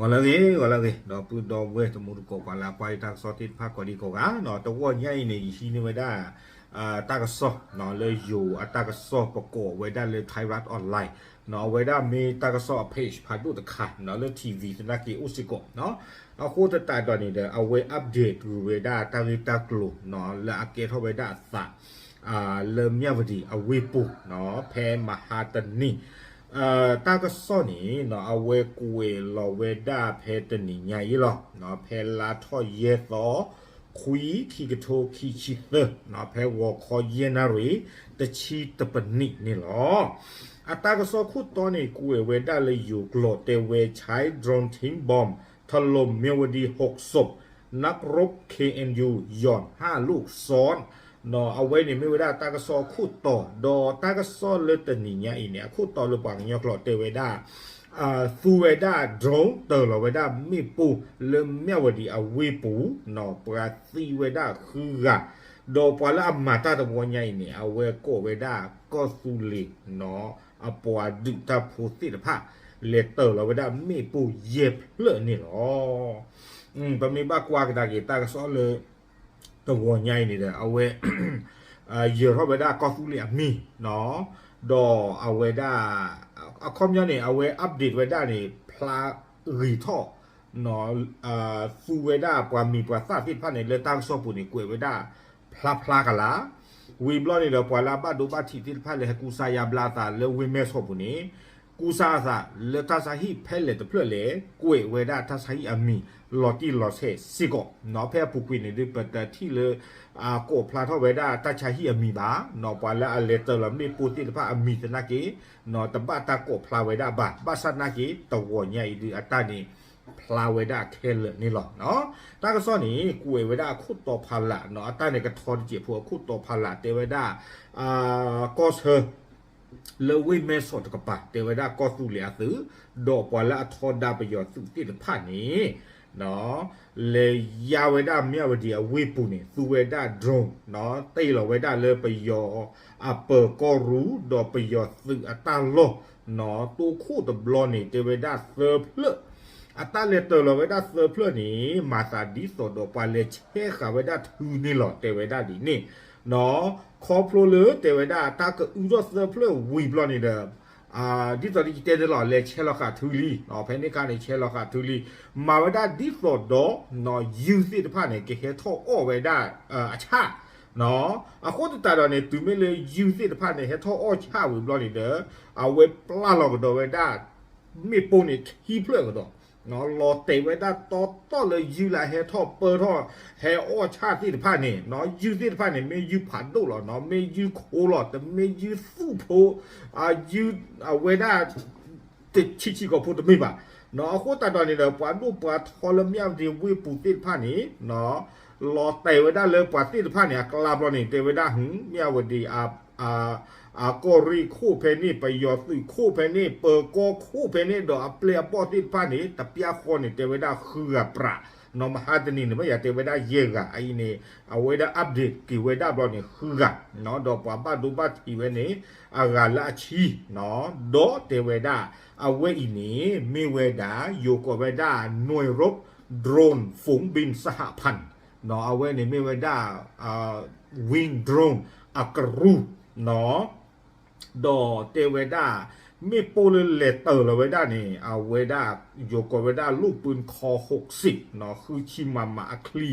ဂီၤလၢအဂ့ၤ ဂီၤလၢအဂ့ၤ ဒီပုၢ်ဒီဝဲၢ်တံၤသကိး ပှၤလၢအကွၢ်ယတၢ်ကစီၣ်သ့ၣ်တဖၣ်ကိးဒံကိးဂၤနီၤ, တဂီၤညါအံၤန့ၣ် ယဟံးန့ၢ်ဝဲဒၣ် တၢ်ကစီၣ်နီၤ လၢယိၤအတၢ်ကစီၣ်ပကိးဝဲဒၣ်လၢ Thai Rat Online နီၤ, အဝဲဒၣ်မ့ၢ်တၢ်ကစီၣ်အ page ဖးဒိၣ်တခါနီၤ လၢ ထံၣ်ဝံၤ သနာ်က့အိၣ်စ့ၢ်ကီးနီၤ, အဃိသတးဒီးန့ၣ်ဒီး အဝဲ update ကွံာ်ဝဲဒၣ်တၢ်ဂ့ၢ်တၢ်ကျိၤနီၤ လၢအကဲထီၣ်ဝဲဒၣ်အသး လၢမၠၣ်ဝတံၤအဝ့ၢ်ပူၤနီၤ ဖဲမဟါတနံၤ တၢ်ကစီၣ်န့ၣ်နီၤ အဝဲကွဲးလီၤဝဲဒၣ်ဖဲတနံၤညါအံၤလီၤ. ဖဲလါထီၣ်ယဲၢ်သီ ခွံ ခံကထိခံဆံသၢနီၤ ဖဲဂီၤခီယဲၢ်နၣ်ရံၣ် တဆံတပနံးန့ၣ်လီၤ. အတၢ်ကစီၣ်ခိၣ်တီန့ၣ် ကွဲးဝဲဒၣ်လၢယိၤကျိာ်တဲဝဲ Chai drone time bomb ถล่มเมียวดีหกศพ นักรบ เคเอ็นยู หย่อนห้าลูกซ้อน နီၤ အဝဲန့ၣ်မ့ၢ်ဝဲဒၣ်တၢ်ကစီၣ်အခိၣ်တီ ဒီးတၢ်ကစီၣ်လၢတနံၤညါအံၤန့ၣ် အခိၣ်တီလၢပှၤကညီကျိာ်တဲဝဲဒၣ် သူဝဲဒၣ် drone တၢၤလီၤဝဲဒၣ်မ့ၣ်ပိၢ်လၢမၠၣ်ဝတံၤအဝ့ၢ်ပူၤနီၤ ပှၤသံဝဲဒၣ်ဃုဂၤ, ဒီးပှၤလၢအမၤတၢ်တဝီညါအံၤန့ၣ် အဝဲကိးဝဲဒၣ်ကီၢ်သူလ့ၤနီၤ အပှၤဒုးတၢ်ဖိသ့ၣ်တဖၣ် လဲၤတၢၤလီၤဝဲဒၣ်မ့ၣ်ပိၢ်ယဲၢ်ဖျၢၣ်န့ၣ်လီၤ. ပမ့ၢ်ဘၣ်ကွၢ်ကဒါက့ၤတၢ်ကစီၣ်လၢ တဂီၤညါအံၤန့ၣ်ဒီး အဝဲ ယၢၤထီၣ်ဝဲဒၣ်ကီၢ်သူလ့ၤအမံၤနီၤ, ဒီးအဝဲဒၣ် အခီပညီန့ၣ် အဝဲ update ဝဲဒၣ်န့ၣ် ဖျါဂ့ၤထီၣ် သူဝဲဒၣ်ပှၤမံၤပှၤသၣ်သ့ၣ်တဖၣ်န့ၣ် လၢတၢ်ကစီၣ်ပူၤန့ၣ် ကွဲးဝဲဒၣ်ဖျါဖျါကလာ်, ဝံၤဘျီန့ၣ်ဒီး ပှၤလၢအဘၣ်ဒိဘၣ်ထံးသ့ၣ်တဖၣ်လၢဟဲကူစါယါဘျါအသးလၢဝ့ၢ်မဲၢ်ဆီးပူၤန့ၣ် ကူစါအသးလၢတၢ်ဆါဟံၣ်ဖဲလဲၣ်တဖျၢၣ်လဲၣ် ကွဲးဝဲဒၣ်တၢ်ဆါဟံၣ်အမံၤ လီၤတံၢ်လီၤဆဲးစ့ၢ်ကီးနီၤ, ဖဲအပူၤကွံာ်န့ၣ်ဒုး ပတထံၣ်လၢ ကိးဖျါထီၣ်ဝဲဒၣ်တၢ်ဆါဟံၣ်အမံၤဘၣ်နီၤ, ပှၤလၢအလဲၤတၢၤလီၤမ့ၣ်ပိၢ်သ့ၣ်တဖၣ်အမံၤသနာ်က့ တဘၣ်တၢ်ကိးဖျါဝဲဒၣ်ဘၣ်, ဘၣ်ဆၣ်သနာ်က့ တဂီၤညါအံၤဒုးအတၢ်န့ၣ် ဖျါဝဲဒၣ်ခဲလၢာ်န့ၣ်လီၤ. တၢ်ကစီၣ်န့ၣ် ကွဲးဝဲဒၣ်အခိၣ်တီဖီလာ်နီၤ, အတၢ်န့ၣ်ကထီတစဲးဖိအခိၣ်တီဖီလာ်တဲဝဲဒၣ် ကီၢ်ဆၢ လၢဝ့ၢ်မဲၢ်ဆီးတကပၤ တဲဝဲဒၣ်ကီၢ်သူလ့ၤအသုး ဒီးပှၤလၢအထီဒါပယီၤသုးသ့ၣ်တဖၣ်န့ၣ် လဲၤယါဝဲဒၣ်မၠၣ်ဝတံၤအဝ့ၢ်ပူၤန့ၣ် သူဝဲဒၣ် drone တ့ၢ်လီၤဝဲဒၣ်လၢပယီၤအပၢၤကီၢ်ရူၢ် ဒီးပယီၤသုးအတၢ်လီၢ် တိခိၣ်တဘျီန့ၣ် တဲဝဲဒၣ်သၢဖျၢၣ်, အတၢ်လဲၤတၢၤလီၤဝဲဒၣ်သၢဖျၢၣ်န့ၣ် မၤသးဒ်သိးဒီးပှၤလဲၤဆဲးဃာ်ဝဲဒၣ်ထုန့ၣ်လီၤ တဲဝဲဒၣ်ဒ်န့ၣ် ခီဖျိလၢတဲဝဲဒၣ်တၢ်ကအုထီၣ်သၢဖျၢၣ်ဝံၤဘျီန့ၣ်ဒီး ဒ်သိးဒီးယတဲန့ၣ်လီၤ လဲၤဆဲးလီၤဃာ်ထုလံ, ဖဲန့ၣ်အခါန့ၣ် ဆဲးလီၤဃာ်ထုလံ, မၤဝဲဒၣ်ဒ်သိးဒီး ယုၢ်သ့ၣ်တဖၣ်န့ၣ် ကဟဲထီၣ်အီၣ်ဝဲဒၣ် အဆၣ် အဃိသတးဒီးန့ၣ် တုၤမ့ၢ်လၢယုၢ်သ့ၣ်တဖၣ်န့ၣ် ဟဲထီၣ်အီၣ်ဆၣ်ဝံၤဘျီန့ၣ်ဒီး အဝဲပျၢ်လီၤကဒီးဝဲဒၣ် မ့ၣ်ပိၢ်န့ၣ်ခံဖျၢၣ်ကဒီး လီၤတဲာ်ဝဲဒၣ်တီတီလၢယုၢ်လၢဟဲထီၣ်ပၢထီၣ် ဟဲအီၣ်ဆၣ်သ့ၣ်တဖၣ်န့ၣ် ယုၢ်သ့ၣ်တဖၣ်န့ၣ် မ့ၢ်ယုၢ်ဖးဒိၣ်လီၤနီၤ မ့ၢ်ယုၢ်ခိလီၤ တမ့ၢ်ယုၢ်သူၣ်ဖိ ယုၢ်အဝဲဒၣ် တဆံးဆံးကိာ်ဖိတမ့ၢ်ဘၣ်နီၤ အဃိသတးဒီးန့ၣ်ဒီး ပှၤဒိၣ်ပှၤထီလၢမၠၣ်ဝတံၤဝ့ၢ်ပူၤသ့ၣ်တဖၣ်န့ၣ် လီၤတဲာ်ဝဲဒၣ်လၢပှၤသ့ၣ်တဖၣ်န့ၣ် အကျါဘျီန့ၣ် တဲဝဲဒၣ် မၠၣ်ဝတံၤ အကီၢ်ရ့ၣ်ခိၣ်ဖဲန့ၣ် ပယီၤသုးခိၣ်ဖဲန့ၣ် ပၢၤကီၢ်ခိၣ်ဖဲန့ၣ် ဒီးအပျဲၢ်အဘီၣ်သ့ၣ်တဖၣ်န့ၣ် တပျၢ်ဃီန့ၣ် တဲဝဲဒၣ်ဃုဂၤပြးနီၤ မဟါတနံၤန့ၣ် မ့ၢ်ယၤတဲဝဲဒၣ်ယဲၢ်ဂၤ အအံၤန့ၣ် အဝဲဒၣ် update က့ၤဝဲဒၣ်ဘျီန့ၣ် ဃုဂၤနီၤ ဒီးပှၤဘၣ်ဒိဘၣ်ထံးဝဲန့ၣ် အဂၤလၢအဆံနီၤ ဒီးတဲဝဲဒၣ် အဝဲအံၤန့ၣ် မ့ၢ်ဝဲဒၣ် ယိၤကိးဝဲဒၣ် หน่วยรบโดรนฝูงบินสหพันธ์ နီၤ အဝဲန့ၣ်မ့ၢ်ဝဲဒၣ် Wing Drone အကရူၢ်နီၤ ဒီးတဲဝဲဒၣ် မ့ၣ်ပိၢ်လၢလဲၤတၢၤလီၤဝဲဒၣ်န့ၣ် အဝဲဒၣ် ယိၤကိးဝဲဒၣ် ลูกปืนคอหกสิบနီၤ ဃုဆံ မမ အချံ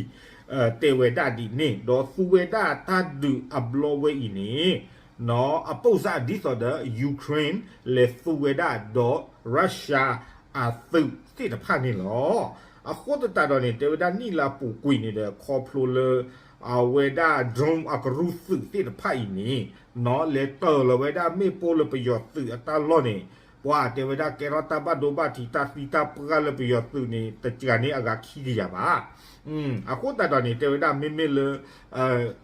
တဲဝဲဒၣ်ဒ်န့ၣ် ဒီးသူဝဲဒၣ်တၢ်ဒုးအဘျီဝဲအံၤန့ၣ် နီၤ အပိၢ်စၢ်ဒ်သိးဒီး Ukraine လဲၤသူဝဲဒၣ်ဒီး Russia အသုးသ့ၣ်တဖၣ်န့ၣ်လီၤ. အဃိသတးဒီးန့ၣ် တဲဝဲဒၣ်နံၣ်လၢပူၤကွံာ်န့ၣ်ဒီး ခီဖျိလၢ အဝဲဒၣ် drone အကရူၢ်သုးသ့ၣ်တဖၣ်အံၤန့ၣ် နီၤ လဲၤတၢၤလီၤဝဲဒၣ်မ့ၣ်ပိၢ်လၢပယီၤသုးအတၢ်လီၢ်န့ၣ် ပှၤတဲဝဲဒၣ်ကဲထီၣ်တၢ်ဘၣ်ဒိဘၣ်ထံးတၢ်သံတၢ်ပှၢ်လၢပယီၤသုးန့ၣ် တကးန့ၣ်အဂၤခံကယၤဘၣ် အဃိသတးဒီးန့ၣ် တဲဝဲဒၣ်မ့မ့ၢ်လၢ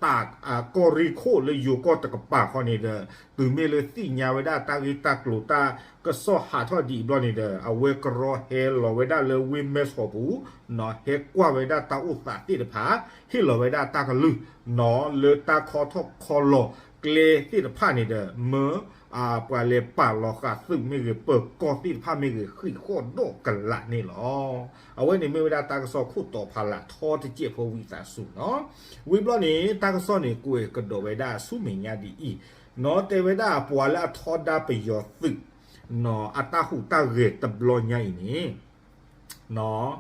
တၢ်ကီၢ်ရ့ၣ်ခိၣ်လၢယိၤကီၢ်တကပၤဃီန့ၣ်ဒီး တုၤမ့ၢ်လၢသ့ၣ်ညါဝဲဒၣ်တၢ်ဂ့ၢ်တၢ်ကျိၤတၢ်ကစီၣ်ဟးထီၣ်ဒ်အံၤဘျီန့ၣ်ဒီး အဝဲကရီဟဲလီၤဝဲဒၣ်လၢဝ့ၢ်မဲၢ်ဆီးပူၤ နီၤ ဟဲကွၢ်ဝဲဒၣ်တၢ်အိၣ်သးသ့ၣ်တဖၣ် ဟ့ၣ်လီၤဝဲဒၣ်တၢ်ကလုၢ် နီၤ လၢတၢ်ခီထီၣ်ခီလီၤ ကျဲသ့ၣ်တဖၣ်န့ၣ်ဒီး မၢ ပှၤလဲၤပာ်လီၤဃာ်သုးမ့ၢ်ဂ့ၤ ပၢၤကီၢ်သ့ၣ်တဖၣ်မ့ၢ်ဂ့ၤ ဃံးဃီၣ်ဒီးကလာ်န့ၣ်လီၤ. အဝဲန့ၣ်မ့ၢ်ဝဲဒၣ်တၢ်ကစီၣ်ခိၣ်တီဖးလၢ်ထီတစဲးဖိဝံသးစူၤနီၤ. ဝံၤဘျီန့ၣ် တၢ်ကစီၣ်န့ၣ် ကွဲးကဒီးဝဲဒၣ်ဆူမဲာ်ညါဒ်အံၤနီၤ, တဲဝဲဒၣ်ပှၤလၢအထီဒါပယီၤသုး အတၢ်ဟူးတၢ်ဂဲၤတဘျီညါအံၤန့ၣ်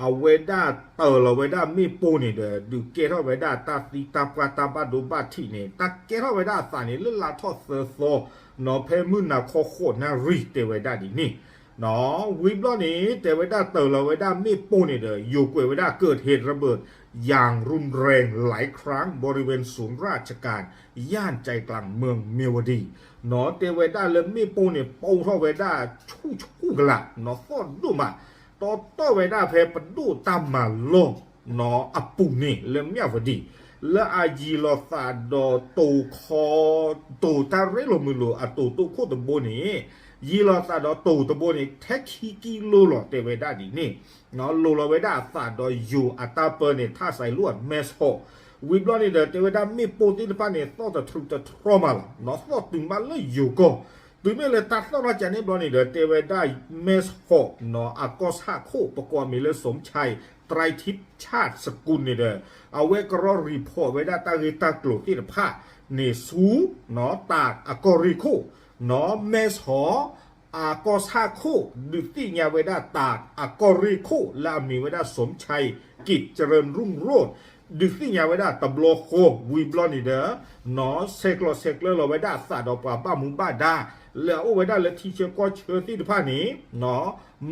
အဝဲဒၣ်တ့ၢ်လီၤဝဲဒၣ်မ့ၣ်ပိၢ်န့ၣ်ဒီး ဒုးကဲထီၣ်ဝဲဒၣ်တၢ်သံတၢ်ပှၢ်တၢ်ဘၣ်ဒိဘၣ်ထံးန့ၣ် တၢ်ကဲထီၣ်ဝဲဒၣ်အသးန့ၣ် လၢလါထီၣ်သၢသီနီၤ ဖဲမုၢ်နၤခီဃိးနၣ်ရံၣ်တဲဝဲဒၣ်ဒ်န့ၣ်နီၤ. ဝံၤဘျီန့ၣ် တဲဝဲဒၣ်တ့ၢ်လီၤဝဲဒၣ်မ့ၣ်ပိၢ်န့ၣ်ဒီး ယိၤကွဲးဝဲဒၣ် เกิดเหตุระเบิดอย่างรุนแรงหลายครั้งบริเวณศูนย์ราชการย่านใจกลางเมืองเมียวดี နီၤ တဲဝဲဒၣ်လၢမ့ၣ်ပိၢ်န့ၣ် ပိၢ်ထီၣ်ဝဲဒၣ်ဆူၣ်ဆူၣ်ကလာ်နီၤ သီၣ်ဒိၣ်မး တီတီဝဲဒၣ်ဖဲပဒိၣ်တၢ်မၤလီၢ်နီၤ အပူၤန့ၣ် လၢမၠၣ်ဝတံၤ လၢအယံၤလီၤသးဒီးတိၤခီ တိၤတၢ်ရ့လိာ်မုာ်လိာ်အတိၤတိၢ်ခိၣ်တဘိန့ၣ် ယံၤလီၤသးဒီးတိၤတဘိန့ၣ် ထဲခံကံလိလီၤ တဲဝဲဒၣ်ဒ်န့ၣ် လိၤလီၤဝဲဒၣ်အသးဒီးယိၤအတၢ်ပၢန့ၣ် ထၣ်စဲးလိၣ် မဲၢ်ဆီး ဝံၤဘျီန့ၣ်ဒီး တဲဝဲဒၣ်မ့ၣ်ပိၢ်သ့ၣ်တဖၣ်န့ၣ် သီၣ်တထြူးတထြီမးလီၤနီၤ သီၣ်တုၤမးလၢယိၤကီၢ် တုၤမ့ၢ်လၢတၢ်သီၣ်ထီၣ်ကန့ၣ်ဘျီန့ၣ်ဒီး တဲဝဲဒၣ်မဲၢ်ဆီးနီၤ အကီၢ်ဆၣ်ခိၣ် ပကိးအမံၤလၢ สมชาย ไตรทิพย์ ชาติสกุล န့ၣ်ဒီး အဝဲကရီ report ဝဲဒၣ်တၢ်ဂ့ၢ်တၢ်ကျိၤသ့ၣ်တဖၣ်န့ၣ်ဆူ နီၤ တၢ်အကီၢ်ရ့ၣ်ခိၣ် နီၤ မဲၢ်ဆီး အကီၢ်ဆၣ်ခိၣ် ဒုးသ့ၣ်ညါဝဲဒၣ်တၢ်အကီၢ်ရ့ၣ်ခိၣ် လၢအမံၤဝဲဒၣ် สมชายกิจเจริญรุ่งโรจน์ ဒုးသ့ၣ်ညါဝဲဒၣ်တဘျီဃီ ဝံၤဘျီန့ၣ်ဒီး နီၤ ဆဲးကျိးဆဲးကျၢလီၤဝဲဒၣ်အသးဒီးပှၤဘၣ်မူဘၣ်ဒါ လၢအအိၣ်ဝဲဒၣ်လၢထံဆၢကီၢ်ဆၢသ့ၣ်တဖၣ်န့ၣ် နီၤ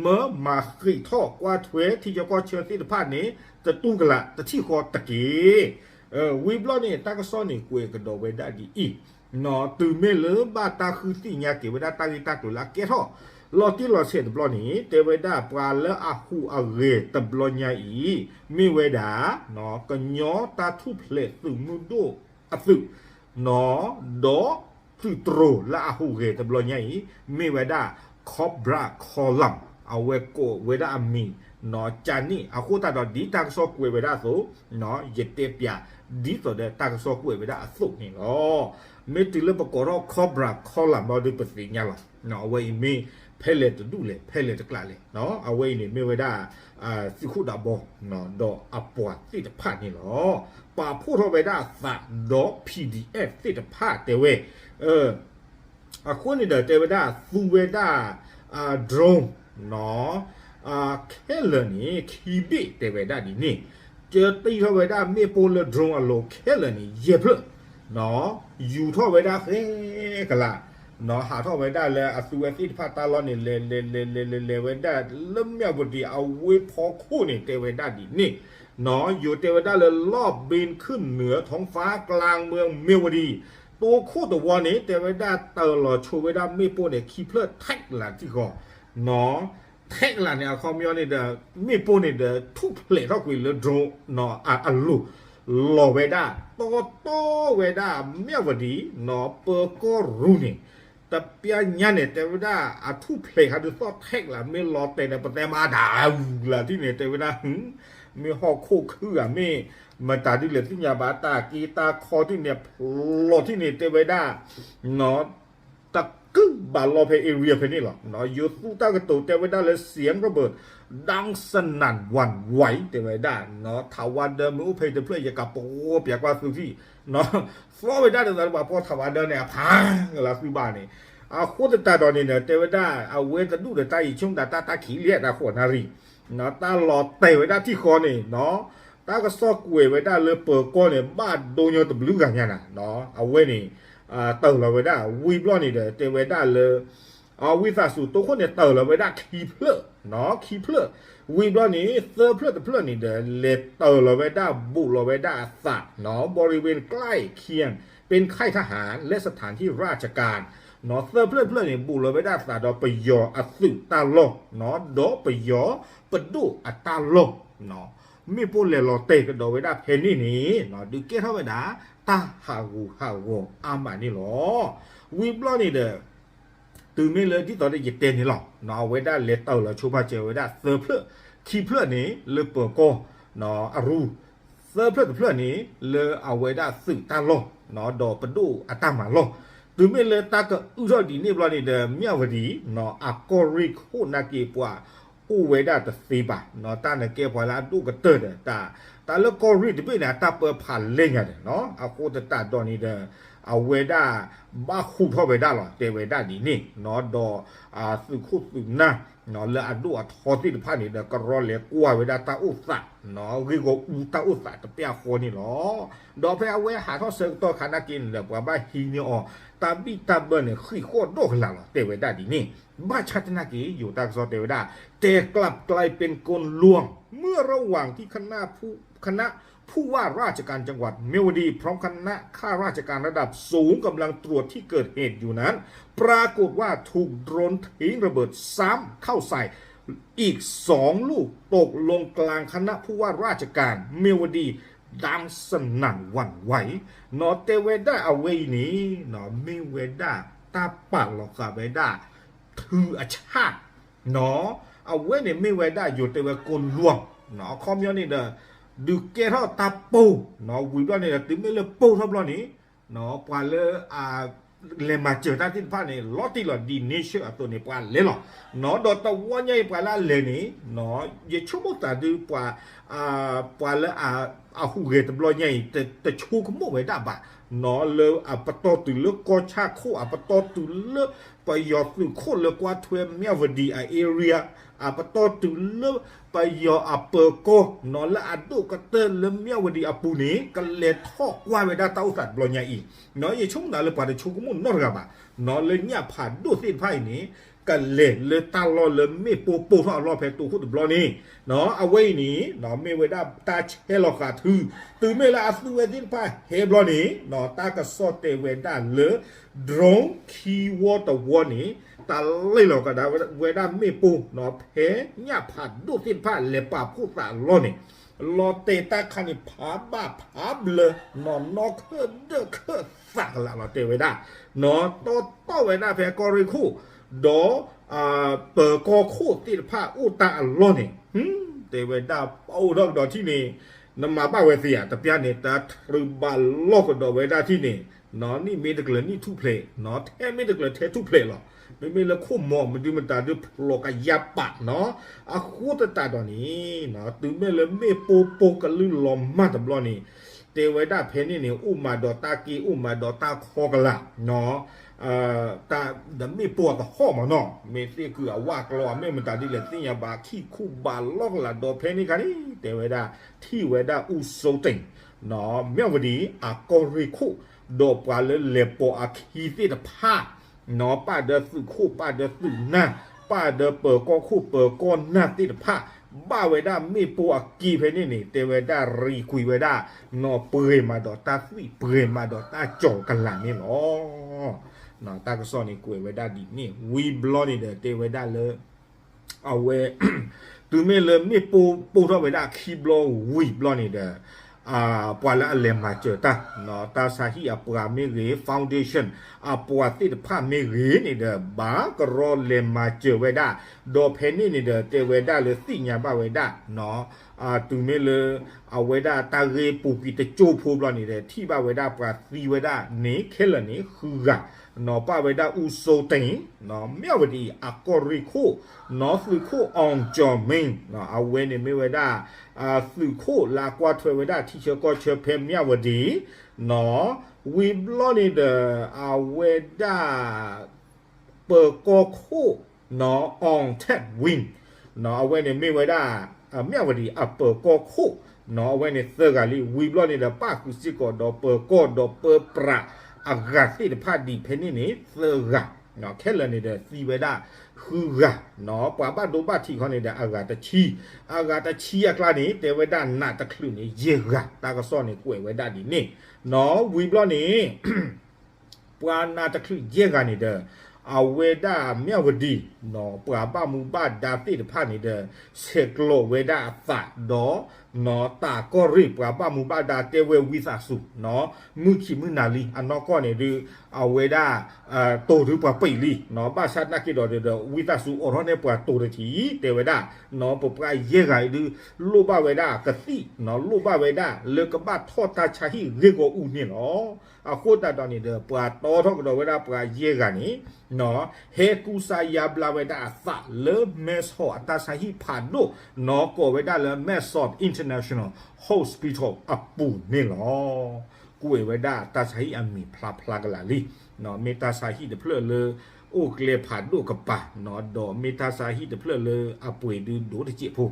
မၢမၤဃံးထီၣ်ကွၢ်ထွဲထံဆၢကီၢ်ဆၢသ့ၣ်တဖၣ်န့ၣ် တတူၢ်ကလာ်တထံၣ်ဃီတက့ၢ်. ဝံၤဘျီန့ၣ် တၢ်ကစီၣ်န့ၣ်ကွဲးကဒီးဝဲဒၣ်ဒ်အံၤ နီၤ တုၤမ့ၢ်လၢဘၣ်တၢ်ဃုသ့ၣ်ညါက့ၤဝဲဒၣ်တၢ်ဂ့ၢ်တၢ်ကျိၤလၢအကဲထီၣ် လီၤတံၢ်လီၤဆဲးတဘျီန့ၣ် တဲဝဲဒၣ်ပှၤလၢအဟူးအဂဲၤတဘျီညါအံၤ မ့ၢ်ဝဲဒၣ် နီၤ ကညီတၢ်ထူၣ်ဖျဲးသုးမုၢ်ဒိၣ်အသုး နီၤ ဒီးသုးတြိၤလၢအဟူးဂဲၤတဘျီညါအံၤ မ့ၢ်ဝဲဒၣ် Cobra Column အဝဲကိးဝဲဒၣ်အမံၤ နီၤ ကန့ၣ် အဃိသတးဒီးဒ်တၢ်ကစီၣ်ကွဲးဝဲဒၣ်အသိး နီၤ ယတဲပၠး ဒ်သိးဒီးတၢ်ကစီၣ်ကွဲးဝဲဒၣ်အသိးန့ၣ်လီၤ. မ့ၢ်တုၤလၢပကိးထီၣ် Cobra Column ဘျီဒီးပသ့ၣ်ညါလီၤ. နီၤ အဝဲအံၤမ့ၢ်ဖဲလဲၣ်တဒူၣ်လဲၣ် ဖဲလဲၣ်တကျါလဲၣ် နီၤ အဝဲအံၤန့ၣ်မ့ၢ်ဝဲဒၣ် သုးခိၣ်ဒးဘီ နီၤ ဒီးအပှၤသ့ၣ်တဖၣ်န့ၣ်လီၤ. ပာ်ဖှိၣ်ထီၣ်ဝဲဒၣ်အသးဒီး PDF သ့ၣ်တဖၣ်တဲဝဲ အဃိန့ၣ်ဒီးတဲဝဲဒၣ်သူဝဲဒၣ် drone နီၤ ခဲလၢာ်န့ၣ် ခံဘ့ၣ်တဲဝဲဒၣ်ဒ်န့ၣ် ကၢတံၢ်ထီၣ်ဝဲဒၣ်မ့ၣ်ပိၢ်လၢ drone အလိၤခဲလၢာ်န့ၣ် ယဲၢ်ဖျၢၣ် နီၤ ယူၤထီၣ်ဝဲဒၣ်ဃဲကလး နီၤ ဟးထီၣ်ဝဲဒၣ်လၢအသူဝဲသ့ၣ်တဖၣ်တၢ်လီၢ်န့ၣ် လဲၤလဲၤလဲၤလဲၤလဲၤလဲၤဝဲဒၣ်လၢမၠၣ်ဝတံၤအဝ့ၢ်ဖီခိၣ်န့ၣ် တဲဝဲဒၣ်ဒ်န့ၣ် နီၤ ယိၤတဲဝဲဒၣ်လၢ ลอบบินขึ้นเหนือท้องฟ้ากลางเมืองเมียวดี တိၢ်ခိၣ်တဝီန့ၣ် တဲဝဲဒၣ်တ့ၢ်လီၤဆိဝဲဒၣ်မ့ၣ်ပိၢ်န့ၣ် ခံဖျၢၣ်ထဲးလးထံၣ်ဃီ နီၤ ထဲးလးန့ၣ် အခီပညီန့ၣ်ဒီး မ့ၣ်ပိၢ်န့ၣ်ဒီး ထူၣ်ဖျဲးထီၣ်ကွံာ်လၢ drone နီၤ အလိၤ လီၤဝဲဒၣ် တီတီဝဲဒၣ်မၠၣ်ဝတံၤ နီၤ ပၢၤကီၢ်ရူၤန့ၣ် တပျၢ်ညါန့ၣ် တဲဝဲဒၣ် အထူၣ်ဖျဲးခါဒုးသီၣ်ထဲးလး မ့ၢ်လီၤတဲာ်န့ၣ် ပတဲမၤဒၣ်အူလၢထံၣ်န့ၣ် တဲဝဲဒၣ် မ့ၢ်ဟီၣ်ခိၣ်ခုၣ်ဧါ မ့ၢ်မတၤဒ်လဲၣ်သ့ၣ်ညါဘၣ် တၢ်က့တၢ်ခီထံၣ်န့ၣ် ဖျိးထံၣ်န့ၣ် တဲဝဲဒၣ် နီၤ တကုၢ်ဘၣ်လီၤဖဲ area ဖဲန့ၣ်လီၤ. ယိၤသူတၢ်ကတိၤတဲဝဲဒၣ်လၢ เสียงระเบิดดังสนั่นหวั่นไหว တဲဝဲဒၣ် နီၤ ထးဝါဒၢမ့ၢ်အိၣ်ဖဲတဖျၢၣ် ယကပှီၤပၠးကွၢ်သုထံၣ် နီၤ သီၣ်ဝဲဒၣ်တသးလၢပှၤဖီထးဝါဒၢန့ၣ် အဖးကလၤသုဘၣ်န့ၣ် အဃိသတးဒီးန့ၣ်ဒီး တဲဝဲဒၣ် အဝဲတဒူၣ်ဒီးတၢ်အံၤ ဆိကမိၣ်တၢ်တၢ်ခံးလံ တၢ်ဃိးနၣ်ရံၣ် နီၤ တၢ်လီၤတဲာ်ဝဲဒၣ်ထံၣ်ဃီန့ၣ် နီၤ တၢ်ကစီၣ်ကွဲးဝဲဒၣ်လၢပၢၤကီၢ်န့ၣ် ဘၣ်ဒိညီတဘျုးဂၤညါနၤ နီၤ အဝဲန့ၣ် တ့ၢ်လီၤဝဲဒၣ် ဝံၤဘျီန့ၣ်ဒီး တဲဝဲဒၣ်လၢ ဝံသးစူၤတိၢ်ခိၣ်န့ၣ် တ့ၢ်လီၤဝဲဒၣ်ခံဖျၢၣ် နီၤ ခံဖျၢၣ် ဝံၤဘျီန့ၣ် သၢဖျၢၣ်တဖျၢၣ်န့ၣ်ဒီး လဲၤတ့ၢ်လီၤဝဲဒၣ် ဘူးလီၤဝဲဒၣ်အသး နီၤ บริเวณใกล้เคียง เป็นค่ายทหารและสถานที่ราชการ နီၤ သၢဖျၢၣ်တဖျၢၣ်န့ၣ် ဘူးလီၤဝဲဒၣ်အသးဒီးပယီၤအသုးတၢ်လီၢ် နီၤ ဒီးပယီၤပဒိၣ်အတၢ်လီၢ် နီၤ မ့ၣ်ပိၢ်လဲၤလီၤတဲာ်ကဒီးဝဲဒၣ်ဖဲန့ၣ်န့ၣ် နီၤ ဒုးကဲထီၣ်ဝဲဒၣ် တၢ်ဟးဂူာ်ဟးဂီၤအါမးန့ၣ်လီၤ. ဝံၤဘျီန့ၣ်ဒီး တုၤမ့ၢ်လၢဒ်သိးဒီးယတဲန့ၣ်လီၤ နီၤ အဝဲဒၣ်လဲၤတ့ၢ်လီၤဆိဖးစၢၤဝဲဒၣ်သၢဖျၢၣ် ခံဖျၢၣ်န့ၣ် လၢပၢၤကီၢ် နီၤ အရူ သၢဖျၢၣ်တဖျၢၣ်န့ၣ် လၢအဝဲဒၣ်သုးတၢ်လီၢ် ဒီးပဒိၣ်အတၢ်မၤလီၢ်, တုၤမ့ၢ်လၢတၢ်ကအုထီၣ်ဒ်န့ၣ်ဘျီန့ၣ်ဒီး မၠၣ်ဝတံၤ အကီၢ်ရ့ၣ်ခိၣ်နာ်က့ ပှၤအိၣ်ဝဲဒၣ်တသ့ဘၣ်, တၢ်န့ၣ်ကဲပှၤလၢအဒိၣ်ကတၢၢ်ဒီး တၢ်လၢကီၢ်ရ့ၣ်တဘ့ၣ်န့ၣ် အတၢ်ပၢဖးလဲၢ်ညါဒီး အဃိသတးဒီးန့ၣ်ဒီး အဝဲဒၣ်ဘၣ်ဃူထီၣ်ဝဲဒၣ်လီၤ တဲဝဲဒၣ်ဒ်န့ၣ်, ဒီးသုးခိၣ်သုးနၢ် လၢအဒိၣ်အထီသ့ၣ်တဖၣ်န့ၣ်ဒီး ကရီလဲၤကွၢ်ဝဲဒၣ်တၢ်အိၣ်သး ဂ့ၢ်ဂီၢ်အူတၢ်အိၣ်သးတပျၢ်ဃီန့ၣ်လီၤ. ဒီးဖဲအဝဲဟးထီၣ်ဆၢကတီၢ်ခါနာ်က့န့ၣ်ဒီး ပှၤဘၣ်ဟံးန့ၢ်အီၤ တၢ်ဘံၣ်တၢ်ဘၢန့ၣ် ဃံးဃီၣ်ဒီၣ်ကလာ်လီၤ တဲဝဲဒၣ်ဒ်န့ၣ်, ဘၣ်ဆၣ်သနာ်က့ ယိၤတ�กส တဲဝဲဒၣ် แต่กลับกลายเป็นกลลวง เมื่อระหว่างที่คณะผู้ คณะผู้ว่าราชการจังหวัดเมียวดีพร้อมคณะข้าราชการระดับสูงกำลังตรวจที่เกิดเหตุอยู่นั้น ปรากฏว่าถูกโดรนทิ้งระเบิดซ้ำเข้าใส่อีกสองลูก ตกลงกลางคณะผู้ว่าราชการเมียวดีดังสนั่นหวั่นไหว နီၢ်တဲဝဲဒၣ်အဝဲအံၤန့ၣ် မ့ၢ်ဝဲဒၣ်တၢ်ပာ်လီၤဃာ်ဝဲဒၣ် ထုအဆၣ် အဝဲန့ၣ်မ့ၢ်ဝဲဒၣ်ယိၤတဲဝဲကိလွံၢ် အခီပညီန့ၣ်ဒီး ဒုးကဲထီၣ်တၢ်ပိၢ် ဝံၤဘျီန့ၣ်ဒီး တုၤမ့ၢ်လၢပိၢ်ထီၣ်ဘျီန့ၣ် ပှၤလၢအ လဲၤမၤစၢၤတၢ်သ့ၣ်တဖၣ်န့ၣ် လီၤတံၢ်လီၤဒ်န့ဆၢၣ်အသိးန့ၣ် ပှၤလဲၤလီၤ. ဒီးတဝီညါအံၤပှၤလၢအလဲၤန့ၣ် ယဆိကမိၣ်သးဒုး ပှၤလၢ အဟူးဂဲၤတဘျီညါအံၤ တဆိကမိၣ်ဝဲဒၣ်ဘၣ် လၢအပတီၢ်တုၤလၢကီၢ်ဆၣ်ခိၣ် အပတီၢ်တုၤလၢ ပယီၤသုးခိၣ်လၢကွၢ်ထွဲမၠၣ်ဝတံၤအ area အပတီၢ်တုၤလၢ ပယီၤအပၢၤကီၢ် လၢအဒိၣ်ကတၢၢ်လၢမၠၣ်ဝတံၤအပူၤန့ၣ် ကလဲၤထီၣ်ကွၢ်ဝဲဒၣ်တၢ်အိၣ်သးတဘျီညါအံၤ ယဆိကမိၣ်သးလၢပှၤတဆိကမိၣ်နီတဂၤဘၣ် လၢညၣ်ဖးဒိၣ်သ့ၣ်တဖၣ်အံၤန့ၣ် ကလဲၤလၢတၢ်လီၢ်လၢမ့ၣ်ပိၢ်ပိၢ်ထီၣ်အလီၢ်ဖဲတိခိၣ်တဘျီန့ၣ် အဝဲအံၤန့ၣ် မ့ၢ်ဝဲဒၣ်တၢ်ဆဲးလီၤဃာ်ထု တုၤမ့ၢ်လၢအသုးဝဲသ့ၣ်တဖၣ်ဟဲဘျီန့ၣ် တၢ်ကစီၣ်တဲဝဲဒၣ်လၢ drone ခံဝီတဝီန့ၣ် တၢ်လ့ၣ်လီၤကဒါဝဲဒၣ်မ့ၣ်ပိၢ် ဖဲညၣ်ဖးဒိၣ်သ့ၣ်တဖၣ်လဲၤပာ်ဖှိၣ်သးအလီၢ်န့ၣ် လီၤတဲာ်တၢ်ခါန့ၣ် ဖးဘၣ်ဖးဘျၢ နီၢ်နီၢ်ခၢၣ်ဒၢၣ်ခၢၣ်သးကလာ်လီၤတဲဝဲဒၣ် နီၢ်တီတီၢ်ဝဲဒၣ်ဖဲကီၢ်ရ့ၣ်ခိၣ် ဒီး ပၢၤကီၢ်ခိၣ်သ့ၣ်တဖၣ်အိၣ်တၢ်အလီၢ်န့ၣ် တဲဝဲဒၣ်ပအိၣ်ထီၣ်ကဒီးထံၣ်န့ၣ် နမၤဘၣ်ဝဲသ့ဧါ တပျၢ်န့ၣ် တၢ်ထြုးဘၣ်လီၢ်ကဒီးဝဲဒၣ်ထံၣ်န့ၣ် နံၣ်မ့ၢ်တကျၢၤနံၣ်ထူၣ်ဖျဲး ထဲမ့ၢ်တကျၢၤထဲထူၣ်ဖျဲးလီၤ. မ့မ့ၢ်လၢခိၣ်မီၤမဒုမတၤဒုး ဖျိးကယါပာ်နီၤ အဃိသတးဒီးန့ၣ် တုၤမ့ၢ်လၢမ့ၣ်ပိၢ်ပိၢ်ကလုၢ်လီၤမၢ်တဘျီန့ၣ် တဲဝဲဒၣ်ဖဲန့ၣ်န့ၣ် အိၣ်မးဒီးတၢ်က့ အိၣ်မးဒီးတၢ်ခီကလာ် တၢ်ဒီးမ့ၣ်ပိၢ်အကဟီၣ်မးနီၤ မ့ၢ်သ့ၣ်ကုၤအဝၣ်ကျီ မ့ၢ်မတၤဒ်လဲၣ်သ့ၣ်ညါဘၣ် ခံခူဘၣ်လီၢ်ကလာ်ဒီးဖဲန့ၣ်ခါန့ၣ် တဲဝဲဒၣ် ထံၣ်ဝဲဒၣ်အူစိတ့ၢ် မၠၣ်ဝတံၤ အကီၢ်ရ့ၣ်ခိၣ် ဒီးပှၤလၢလဲၤပိာ်အခံသ့ၣ်တဖၣ် ပၣ်ဒီးသုးခိၣ် ပၣ်ဒီးသုးနၢ် ပၣ်ဒီးပၢၤကီၢ်ခိၣ်ပၢၤကီၢ်နၢ်သ့ၣ်တဖၣ် ဘၣ်ဝဲဒၣ်မ့ၣ်ပိၢ်အက့ဖဲန့ၣ်န့ၣ် တဲဝဲဒၣ်ရံကွံာ်ဝဲဒၣ် နီၢ်ပှဲၤမးဒီးတၢ်သွံၣ် ပှဲၤမးဒီးတၢ်ကၠီၤကလာ်န့ၣ်လီၤ. တၢ်ကစီၣ်န့ၣ်ကွဲးဝဲဒၣ်ဒ်န့ၣ် ဝံၤဘျီန့ၣ်ဒီးတဲဝဲဒၣ်လၢ အဝဲ တုၤမ့ၢ်လၢမ့ၣ်ပိၢ်ပိၢ်ထီၣ်ဝဲဒၣ်ခံဘျီဝံၤဘျီန့ၣ်ဒီး ပှၤလၢအလဲၤမၤစၢၤတၢ် တၢ်ဆါဟံၣ်အပှၤမ့ၢ်ဂ့ၤ foundation အပှၤသ့ၣ်တဖၣ်မ့ၢ်ဂ့ၤန့ၣ်ဒီး ဘၣ်ကရီလဲၤမၤစၢၤဝဲဒၣ် ဒီးဖဲန့ၣ်န့ၣ်ဒီး တဲဝဲဒၣ်လၢသ့ၣ်ညါဘၣ်ဝဲဒၣ် တုၤမ့ၢ်လၢ အဝဲဒၣ်တၢ်ဂ့ၢ်ပူၤကွံာ်တကၠိဖိဘျီန့ၣ်ဒီး ထံၣ်ဘၣ်ဝဲဒၣ်ပှၤသံဝဲဒၣ်န့ၣ် ခဲလၢာ်န့ၣ်ဃုဂၤ နီၢ်ပၣ်ဝဲဒၣ်အူစိတ့ၢ် မၠၣ်ဝတံၤအကီၢ်ရ့ၣ်ခိၣ် နီၢ်သုးခိၣ်အီၣ်ကၠီၣ်မ့ၣ် အဝဲန့ၣ်မ့ၢ်ဝဲဒၣ် သုးခိၣ်လၢအကွၢ်ထွဲဝဲဒၣ်ထံဆၢကီၢ်ဆၢဖဲမၠၣ်ဝတံၤ နီၢ် ဝံၤဘျီန့ၣ်ဒီး အဝဲဒၣ် ပၢၤကီၢ်ခိၣ် နီၢ် အီၣ်ထၢၣ်ဝံၣ် နီၢ် အဝဲန့ၣ်မ့ၢ်ဝဲဒၣ် မၠၣ်ဝတံၤအပၢၤကီၢ်ခိၣ် နီၢ် အဝဲန့ၣ်သၢဂၤလံ ဝံၤဘျီန့ၣ်ဒီး ပၣ်ဃုာ်စ့ၢ်ကီးဒီးပၢၤကီၢ်ဒီးပၢၤပြးအဂၤသ့ၣ်တဖၣ်ဒ်ဖဲန့ၣ်န့ၣ် သၢဂၤ ခဲလၢာ်န့ၣ်ဒီးသံဝဲဒၣ် ဃုဂၤ နီၢ် ပှၤဘၣ်ဒိဘၣ်ထံးခီန့ၣ်ဒီး အဂၤတဆံ အဂၤတဆံအကျါန့ၣ် တဲဝဲဒၣ်နးတချုးန့ၣ် ယဲၢ်ဂၤ တၢ်ကစီၣ်န့ၣ်ကွဲးဝဲဒၣ်ဒ်န့ၣ် နီၢ် ဝံၤဘျီန့ၣ် ပှၤနးတချုးယဲၢ်ဂၤန့ၣ်ဒီး အဝဲဒၣ်မၠၣ်ဝတံၤ နီၢ် ပှၤဘၣ်မူဘၣ်ဒါသ့ၣ်တဖၣ်န့ၣ်ဒီး ဆဲးကျိးဝဲဒၣ်အသးဒီး တၢ်ကီၢ်ရ့ၣ်ပှၤဘၣ်မူဘၣ်ဒါတဲဝဲဝံသးစူၤ မုၢ်ခံမုၢ်နၤလံ အနီၢ်ကီၢ်န့ၣ်ဒုး အဝဲဒၣ် တိၤဒုးပှၤပံာ်လံ ဘၣ်ဆၣ်သနာ်က့ဒီးဒီး ဝံသးစူၤအိးထီၣ်န့ၢ်ပှၤတိၤတထံၣ် တဲဝဲဒၣ် ပပှၤယဲၢ်ဂၤအံၤဒုး လိၣ်ဘၣ်ဝဲဒၣ်ကသံၣ် လိၣ်ဘၣ်ဝဲဒၣ်လၢကဘၣ်ထီၣ်တၢ်ဆါဟံၣ်ဂ့ၢ်ဂီၢ်အူန့ၣ်လီၤ. အဃိသတးဒီးန့ၣ်ဒီး ပှၤတီထီၣ်ကဒီးဝဲဒၣ်ပှၤယဲၢ်ဂၤန့ၣ် ဟဲကူစါယါဘျါဝဲဒၣ်အသးလၢ မဲဆီးအတၢ်ဆါဟံၣ်ဖးဒိၣ် ကိးဝဲဒၣ်လၢ မဲဆီး International Hospital အပူၤန့ၣ်လီၤ. ကွဲးဝဲဒၣ်တၢ်ဆါဟံၣ်အမံၤဖျါဖျါကလာ်လံ မ့ၢ်တၢ်ဆါဟံၣ်တဖျၢၣ်လၢ အိၣ်ကျဲဖးဒိၣ်ကပၤ ဒီးမ့ၢ်တၢ်ဆါဟံၣ်တဖျၢၣ်လၢအပှ့ၤဒုးဒိၣ်တစဲးဖိ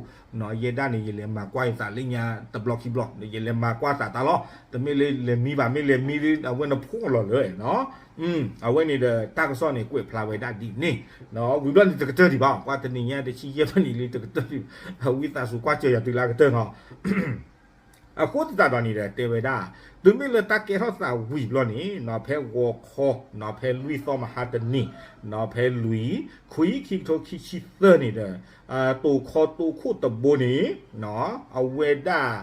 ယဲဒၣ်န့ၣ် ယလဲၤမၤကွၢ်ယသးလၢညါတဘျီခံဘျီ ယလဲၤမၤကွၢ်သးတၢ်လီၤ တမ့ၢ်လၢလဲၤမံဘၣ် မ့ၢ်လဲၤမံဒုး အဝဲနဖှီၣ်လီၤလၢ အဝဲန့ၣ်ဒီးတၢ်ကစီၣ်န့ၣ် ကွဲးဖျါဝဲဒၣ်ဒ်န့ၣ် ဝံၤဘျီန့ၣ်တကတၢၢ်ဒံးဘၣ် ကွၢ်တနံၤညါတဆံယဲၢ်မံးနံးလံတကတၢၢ်ဒံး ဝံသးစူၤကွၢ်စၢၤယၤတုၤလၢအကတၢၢ်နီၤ အဃိသတးဒီးန့ၣ်ဒီး တဲဝဲဒၣ် တုၤမ့ၢ်လၢတၢ်ကဲထီၣ်သးဝံၤဘျီန့ၣ် ဖဲဂီၤခီ ဖဲလွံၢ်သီမဟါတနံၤ ဖဲလွံၢ် ခွံ ခံကထိခံဆံသၢန့ၣ်ဒီး တိၤခီတိၤခိၣ်တဘိန့ၣ် အဝဲဒၣ် တၢ်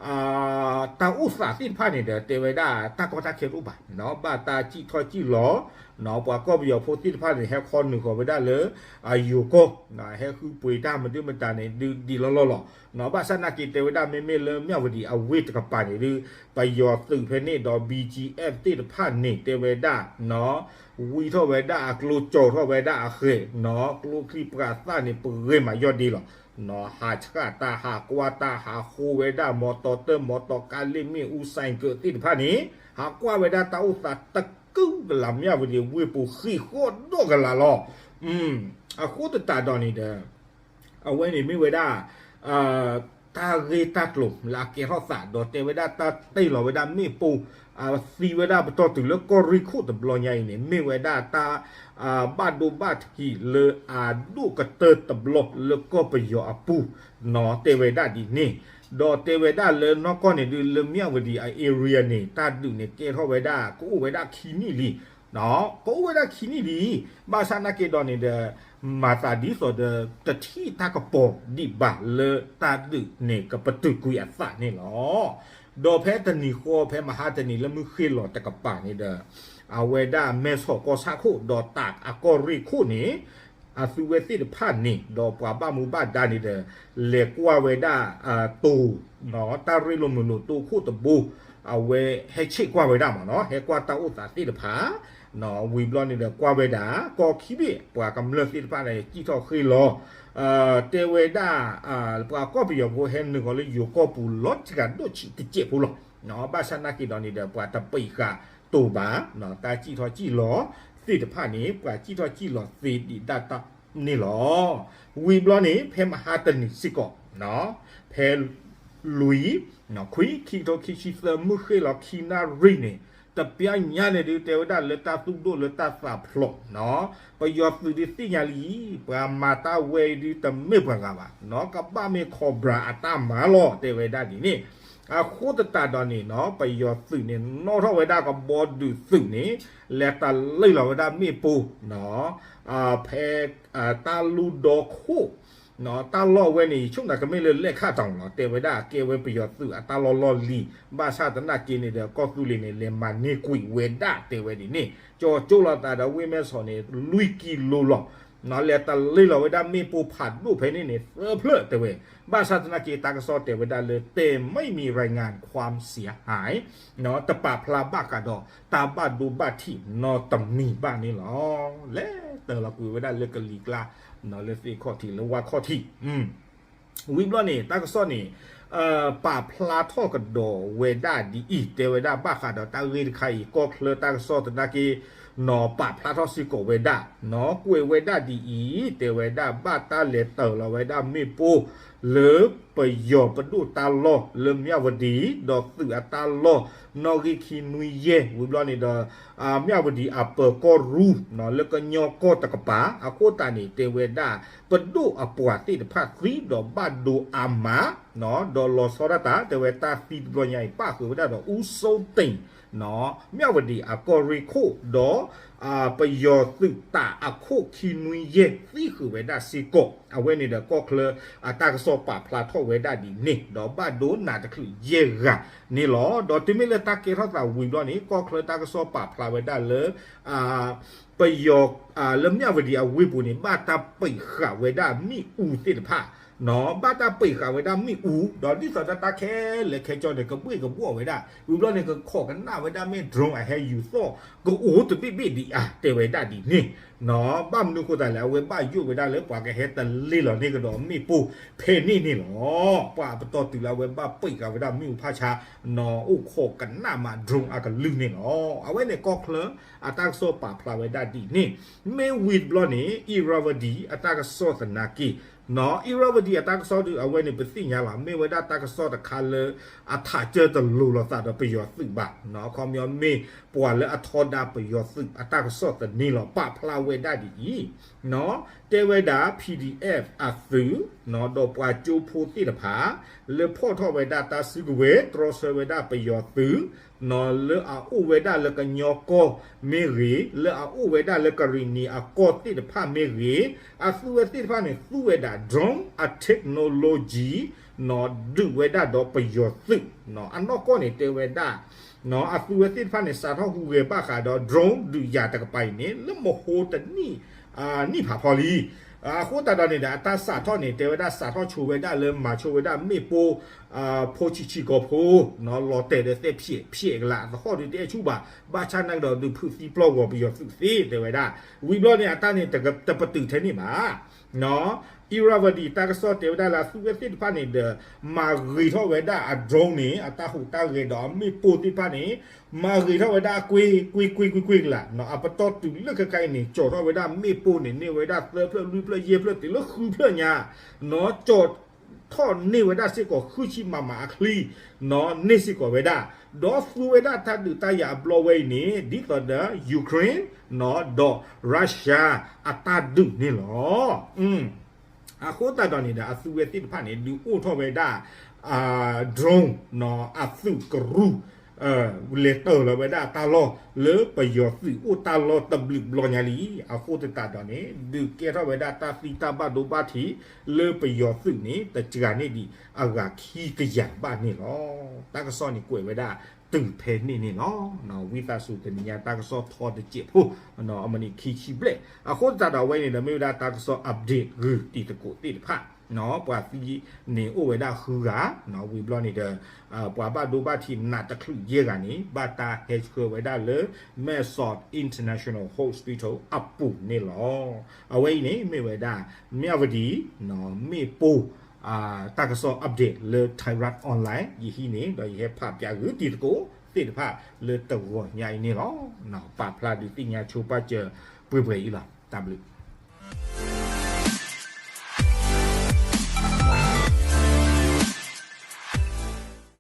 အိၣ်သးသ့ၣ်တဖၣ်န့ၣ်ဒီး တဲဝဲဒၣ်တၢ်ကီတၢ်ခဲတအိၣ်ဘၣ် ဘၣ်တၢ်စံၣ်ထီၣ်စံၣ်လီၤ ပှၤကီၢ်ပယီၤဖိသ့ၣ်တဖၣ်န့ၣ် ဟဲခီနုာ်ဃီၤဝဲဒၣ်လၢ အယိၤကီၢ် ဟဲဃုပှ့ၤတၢ်မနုၤမတၤန့ၣ် ဒုးဒံးလီၤလီၤလီၤ ဘၣ်ဆၣ်သနာ်က့တဲဝဲဒၣ် မ့မ့ၢ်လၢမၠၣ်ဝတံၤအဝ့ၢ်တကပၤန့ၣ်ဒုး ပယီၤသုးဖဲန့ၣ်ဒီး ဘံၣ်ကၠံၣ်အဲၣ်ဖ် သ့ၣ်တဖၣ်န့ၣ် တဲဝဲဒၣ် ဝံထီၣ်ဝဲဒၣ်အကျိ ကၠီၤထီၣ်ဝဲဒၣ်အဃဲၤ ကျိချံပှၤသၣ်န့ၣ် ပဂဲၤမးယီၢ်ဒ့လီၤ ဟးဆှၣ်တၢ် ဟးကွၢ်တၢ် ဟးဃိဝဲဒၣ် မီတီတၢၢ် မီတီကါ လ့ၣ်မ့ၣ်အူ စဲးကၢးသ့ၣ်တဖၣ်န့ၣ် ဟးကွၢ်ဝဲဒၣ်တၢ်အိၣ်သးတကုၢ်ကလာ် မၠၣ်ဝတံၤဝ့ၢ်ပူၤ ဃံးဃီၣ်ဒီးကလာ်လီၤ အဃိသတးဒီးန့ၣ်ဒီး အဝဲန့ၣ်မ့ၢ်ဝဲဒၣ် တၢ်ဂ့ၢ်တၢ်ကျိၤလၢအကဲထီၣ်သး ဒီးတဲဝဲဒၣ်တၢ်တ့ၢ်လီၤဝဲဒၣ်မ့ၣ်ပိၢ် သံဝဲဒၣ်ပတီၢ်တုၤလၢကီၢ်ရ့ၣ်ခိၣ်တဘျီညါအံၤန့ၣ် မ့ၢ်ဝဲဒၣ်တၢ် ဘၣ်ဒိဘၣ်ထံးလၢအဒိၣ်ကတၢၢ်တဘျီလၢကီၢ်ပယီၤအပူၤ တဲဝဲဒၣ်ဒ်န့ၣ် ဒီးတဲဝဲဒၣ်လၢနီၢ်ကီၢ်န့ၣ်ဒုး လၢမၠၣ်ဝတံၤအ area န့ၣ် တၢ်ဒုးန့ၣ်ကဲထီၣ်ဝဲဒၣ် ကအိၣ်ဝဲဒၣ်ခံနံၣ်လံ ကအိၣ်ဝဲဒၣ်ခံနံၣ်လံ ဘၣ်ဆၣ်သနာ်က့ဒီးန့ၣ်ဒီး မၤသးဒ်သိးဒီး တထံၣ်တၢ်ကပီၤဒံးဘၣ်လၢတၢ်ဒုးန့ၣ် ကပတုာ်ကွံာ်အသးန့ၣ်လီၤ. ဒီးဖဲတနံၤဃီ ဖဲမဟါတနံၤလၢမုၢ်ဃ့ၢ်လီၤတကပၤန့ၣ်ဒီး အဝဲဒၣ်မဲဆီးကီၢ်ဆၣ်ခိၣ် ဒီးတၢ်အကီၢ်ရ့ၣ်ခိၣ်န့ၣ် အသုဝဲသ့ၣ်တဖၣ်န့ၣ် ဒီးပှၤဘၣ်မူဘၣ်ဒါန့ၣ်ဒီး လဲၤကွၢ်ဝဲဒၣ် တိၤ တၢ်ရ့လိာ်မုာ်လိာ်တိၤခိၣ်တဘိ အဝဲဟဲဆ့ၣ်ကွၢ်ဝဲဒၣ်မးနီၤ ဟဲကွၢ်တၢ်အိၣ်သးသ့ၣ်တဖၣ် ဝံၤဘျီန့ၣ်ဒီးကွၢ်ဝဲဒၣ် ကီၢ်ခံဘ့ၣ် ပှၤကမျၢၢ်သ့ၣ်တဖၣ်န့ၣ် စံၣ်ထီၣ်ဃ့ၢ်လီၤ တဲဝဲဒၣ် ပှၤကီၢ်ပယီၤဖိဟဲနုာ်ဃီၤလၢယိၤကီၢ်ပူၤလီၤတံၢ်ဃာ်ဒိၣ်ဆံးတစဲးဖိလီၤ. ဘၣ်ဆၣ်သနာ်က့ဒီးန့ၣ်ဒီး ပှၤတပံးဃာ်တိၤဘၣ် တၢ်စံၣ်ထီၣ်စံၣ်လီၤသ့ၣ်တဖၣ်န့ၣ် ပှၤစံၣ်ထီၣ်စံၣ်လီၤသ့ဒံးဒၣ်တၢ်န့ၣ်လီၤ. ဝံၤဘျီန့ၣ် ဖဲမဟါတနံၤစ့ၢ်ကီး ဖဲလွံၢ် ခွံ ခံကထိခံဆံသၢ မုၢ်ဃ့ၢ်လီၤခံနၣ်ရံၣ်န့ၣ် တပျၢ်ညါန့ၣ်ဒုး တဲဝဲဒၣ်လၢတၢ်သူၣ်ဒိၣ်လၢတၢ်သးဖျိး ပယီၤသုးဒုးသ့ၣ်ညါလံ ပှၤမၤတၢ်ဝဲအံၤဒုးတမ့ၢ်ပှၤဂၤဘၣ် ကဘၣ်မ့ၢ် Cobra အတၢ်မၤလီၤ တဲဝဲဒၣ်ဒ်န့ၣ် အဃိသတးဒီးန့ၣ်နီၤ ပယီၤသုးန့ၣ် နီၣ်ထီၣ်ဝဲဒၣ်ကဘီဒုးသုးန့ၣ် လဲၤတလံၢ်လီၤဝဲဒၣ်မ့ၣ်ပိၢ် ဖဲ တၢ်လူၢ်ဒီခိၣ် တၢ်လီၢ်ဝဲန့ၣ် ယဆိကမိၣ်ကမ့ၢ်လၢလဲၣ်ခၣ်တီၤလီၤ တဲဝဲဒၣ်ကဲဝဲပယီၤသုးအတၢ်လီၢ်လီၢ်လံၤ ဘၣ်ဆၣ်သနာ်က့န့ၣ်ဒီး ကီၢ်သူလ့ၤန့ၣ် လဲၤမၤန့ၢ်ကွံာ်ဝဲဒၣ်တဲဝဲဒ်န့ၣ် ကၠီကၠိလီၤသးဒီးဝ့ၢ်မဲဆီးန့ၣ် လွံၢ်ကံလိလီၤ လဲၤတလံၢ်လီၤဝဲဒၣ်မ့ၣ်ပိၢ်ဖးဒိၣ်ဖဲန့ၣ်န့ၣ် သၢဖျၢၣ်တဲဝဲ ဘၣ်ဆၣ်သနာ်က့တၢ်ကစီၣ်တဲဝဲဒၣ်လၢ แต่ไม่มีรายงานความเสียหาย တပာ်ဖျါဘၣ်ဃးဒီးတၢ်ဘၣ်ဒိဘၣ်ထံးနီတမံၤဘၣ်န့ၣ်လီၤ. လဲၤတၢ်လီၤကွံာ်ဝဲဒၣ်လၢကလံၤကျါ လၢသ့ၣ်ခီၣ်ထံးလၢဝၣ်ခီၣ်ထံး ဝံၤဘျီန့ၣ် တၢ်ကစီၣ်န့ၣ် ပာ်ဖျါထီၣ်ကဒီးဝဲဒၣ်ဒ်အံၤ တဲဝဲဒၣ်ဘၣ်ဃးဒီးတၢ်ဂ့ၢ်တခါအံၤ ကီၢ်ချၢတၢ်ကစီၣ်သနာ်က့ နီၤပာ်ဖျါထီၣ်စ့ၢ်ကီးဝဲဒၣ် နီၤကွဲးဝဲဒၣ်ဒ်အံၤ တဲဝဲဒၣ်ဘၣ်တၢ်လဲၤတၢၤလီၤဝဲဒၣ်မ့ၣ်ပိၢ် လၢပယီၤပဒိၣ်တၢ်လီၢ်လၢမၠၣ်ဝတံၤ ဒီးသုးအတၢ်လီၢ် နီၣ်ဂံၢ်ခံနွံယဲၢ် ဝံၤဘျီန့ၣ်ဒီး မၠၣ်ဝတံၤအပၢၤကီၢ်ရူၢ် လၢကညီကီၢ်တကပၤ အဃိသတးန့ၣ် တဲဝဲဒၣ် ပဒိၣ်အပှၤသ့ၣ်တဖၣ်သံဒီးဘၣ်ဒိအါမး ဒီးလီၤဆီဒၣ်တၢ် တဲဝဲတၢ်သံတဘျီညါအံၤ ပၣ်ဃုာ်ဝဲဒၣ်ဒီး ဦးစိုးသိန်း မၠၣ်ဝတံၤအကီၢ်ရ့ၣ်ခိၣ် ဒီး ပယီၤသုးတၢ်အခိၣ်ခံနွံယဲၢ်သံဃုာ်ဝဲဒၣ်စ့ၢ်ကီး အဝဲန့ၣ်ဒီးကီၢ်ချၢအတၢ်ကစီၣ်ပာ်ဖျါထီၣ်ဝဲဒၣ်ဒ်န့ၣ် ဒီးဘၣ်ဒိနးတချုးယဲၢ်ဂၤန့ၣ်လီၤ. ဒီးတုၤမ့ၢ်လၢတၢ်ကဲထီၣ်သးဝံၤဘျီန့ၣ် ကီၢ်ချၢတၢ်ကစီၣ်ပာ်ဖျါဝဲဒၣ်လၢ ပယီၤ လၢမၠၣ်ဝတံၤအဝ့ၢ်ပူၤန့ၣ် ဘၣ်တၢ်ပံာ်ဃာ်ဝဲဒၣ်မ့ၣ်အူသ့ၣ်တဖၣ် ဘၣ်တၢ်ပံာ်ဃာ်ဝဲဒၣ်မ့ၣ်အူ ဒီးဒ်သိးဒီးတၢ်ခဲလၢာ်ခဲဆ့န့ၣ် ကဘှ့ၣ်ကဘှီၣ်ဝဲဒၣ် ဝံၤဘျီန့ၣ် ကခိးကနၣ်ဝဲဒၣ်မ့ၢ် drone အဟဲယူၤသီၣ် ကအိၣ်တဘ့ၣ်ဘ့ၣ်ဒံးဧါ တဲဝဲဒၣ်ဒ်န့ၣ် ဘၣ်မနုၤဃိသးလဲၣ် အဝဲဘၣ်ယိၣ်ဝဲဒၣ်လၢပှၤကဟဲတလ့လီၤန့ၢ်ကဒီးမ့ၣ်ပိၢ်ဖဲန့ၣ်န့ၣ်လီၤ. ပှၤပတီၢ်တုၤလၢအဝဲဘၣ်ပံာ်ဃာ်ဝဲဒၣ်မ့ၣ်အူဖးဆါ အိၣ်ခိးကနၣ်မး drone အကလုၢ်န့ၣ်လီၤ. အဝဲန့ၣ်ကီၢ်ချၢအတၢ်ကစီၣ်ပာ်ဖျါဝဲဒၣ်ဒ်န့ၣ် မ့ၢ်ဝံၤတဘျီန့ၣ် Irrawaddy အတၢ်ကစီၣ်သနာ်က့ Irrawaddy အတၢ်ကစီၣ်ဒုး အဝဲန့ၣ်ပသ့ၣ်ညါလီၤ မ့ၢ်ဝဲဒၣ်တၢ်ကစီၣ်တခါလၢ အထးကၢတလိၤလိာ်သးဒီးပယီၤသုးဘၣ် ခီပညီမ့ၢ်ပှၤလၢအထီဒါပယီၤသုးအတၢ်ကစီၣ်သန့လီၤ ပာ်ဖျါဝဲဒၣ်ဒ်အံၤ တဲဝဲဒၣ် P D F အသုး ဒီးပှၤကၠိဖိသ့ၣ်တဖၣ် လၢဖီၣ်ထီၣ်ဝဲဒၣ်တၢ်စုကဝဲၤ တြီဆၢဝဲဒၣ်ပယီၤသုး လၢအအိၣ်ဝဲဒၣ်လၢကညီကီၢ်မ့ၢ်ဂ့ၤ လၢအအိၣ်ဝဲဒၣ်လၢကရံၣ်နံၤအကီၢ်သ့ၣ်တဖၣ်မ့ၢ်ဂ့ၤ အသုးဝဲသ့ၣ်တဖၣ်န့ၣ် သူဝဲဒၣ် drone အ technology ဒုးဝဲဒၣ်ဒီးပယီၤသုး အနီၢ်ကီၢ်န့ၣ်တဲဝဲဒၣ် အသုးဝဲသ့ၣ်တဖၣ်န့ၣ် စးထီၣ်ဟူးဂဲၤဘၣ်ဃးဒီး drone ဒုးယၤတကပၤအံၤန့ၣ် လၢမဟိတနံၣ် နံၣ်ဖးဖီလံ အဃိသတးဒီးန့ၣ်ဒီး အတၢ်စးထီၣ်န့ၣ် တဲဝဲဒၣ်စးထီၣ်ဆိဝဲဒၣ်လၢမၤဆိဝဲဒၣ်မ့ၣ်ပိၢ် ဖိဆံးဆံးကိာ်ဖိ လီၤတဲာ်ဒီးသဲဖျဲးဖျဲးကလး အသဟီၣ်ဒုးတအဲၣ်ဆူၣ်ဘၣ် ဘၣ်ဆၣ်နာ်ကဒီးဒုးဖုးသံပျီၢ်ဂီၤပယီၤသုးသ့ တဲဝဲဒၣ် ဝံၤဘျီန့ၣ် အတၢ်န့ၣ် တပတုာ်ထဲန့ၣ်ဘၣ် Irrawaddy တၢ်ကစီၣ်တဲဝဲဒၣ်လၢအသုးဝဲသ့ၣ်တဖၣ်န့ၣ်ဒီး မၤဂ့ၤထီၣ်ဝဲဒၣ်အ drone န့ၣ် အတၢ်ဟူးတၢ်ဂဲၤဒီးအမ့ၣ်ပိၢ်သ့ၣ်တဖၣ်န့ၣ် မၤဂ့ၤထီၣ်ဝဲဒၣ်အကွ့ၢ်ကွ့ၢ်ကွ့ၢ်ကွ့ၢ်ကလး အပတီၢ်တုၤလၢခဲခါအံၤန့ၣ် ကၠီထီၣ်ဝဲဒၣ်မ့ၣ်ပိၢ်န့ၣ် န့ၢ်ဝဲဒၣ်သၢဖျၢၣ်လွံၢ်ဖျၢၣ်ယဲၢ်ဖျၢၣ်တုၤလၢဃုဖျၢၣ်ညါ ကၠီထီၣ်န့ၢ်ဝဲဒၣ်စ့ၢ်ကီးဃုဆံ MM အချံ န့ၢ်စ့ၢ်ကီးဝဲဒၣ် ဒီးသူဝဲဒၣ်တၢ်ဒုးတၢ်ယၤအဘျီဝဲအံၤန့ၣ် ဒ်သိးဒီး Ukraine ဒီး Russia အတၢ်ဒုးန့ၣ်လီၤ. အဃိသတးဒီးန့ၣ်ဒီး အသုးဝဲသ့ၣ်တဖၣ်န့ၣ် ဒုးအိၣ်ထီၣ်ဝဲဒၣ် drone အသုးကရူၢ် လဲၤတၢၤလီၤဝဲဒၣ်တၢ်လီၢ် လၢပယီၤသုးအိၣ်တၢ်လီၢ်တဘျုးဘျီညါလံ. အဃိသတးဒီးန့ၣ် ဒုးကဲထီၣ်ဝဲဒၣ်တၢ်သံတၢ်ဘၣ်ဒိဘၣ်ထံး လၢပယီၤသုးန့ၣ် တစှၤန့ၢ်ဒံးအဂၤခံကယၤဘၣ်န့ၣ်လီၤ. တၢ်ကစီၣ်န့ၣ်ကွဲးဝဲဒၣ်တုၤဖဲန့ၣ်န့ၣ်လီၤ. ဝံသးစူၤတနံၤညါတၢ်ကစီၣ်ထီတစဲးဖိ အမံးနံးခံဆံဘျဲၣ် အဃိသတးဒီးအဝဲန့ၣ်ဒီးမ့ၢ်ဝဲဒၣ်တၢ်ကစီၣ် update ဂုာ်တံၤသကိးသ့ၣ်တဖၣ် ပှၤသံန့ၣ်အိၣ်ဝဲဒၣ်ဃုဂၤ ဝံၤဘျီန့ၣ်ဒီး ပှၤဘၣ်ဒိဘၣ်ထံးနးတချုးယဲၢ်ဂၤန့ၣ် ဘၣ်တၢ်ဟဲဆှၢဝဲဒၣ်လၢ Mae Sot International Hospital အပူၤန့ၣ်လီၤ. အဝဲအံၤန့ၣ်မ့ၢ်ဝဲဒၣ် မၠၣ်ဝတံၤ မ့ၣ်ပိၢ် တၢ်ကစီၣ် update လၢ Thairath Online ယဟံးန့ၣ် ဒီးယဟဲဖးပၠးဂုာ်တံၤသကိးသ့ၣ်တဖၣ်လၢတဂီၤညါအံၤန့ၣ်လီၤ. ပာ်ဖျါဒုးသ့ၣ်ညါဆိပာ်စၢၤပှဲၤပှဲၤအံၤလီၤ. တၢ်ဘျုး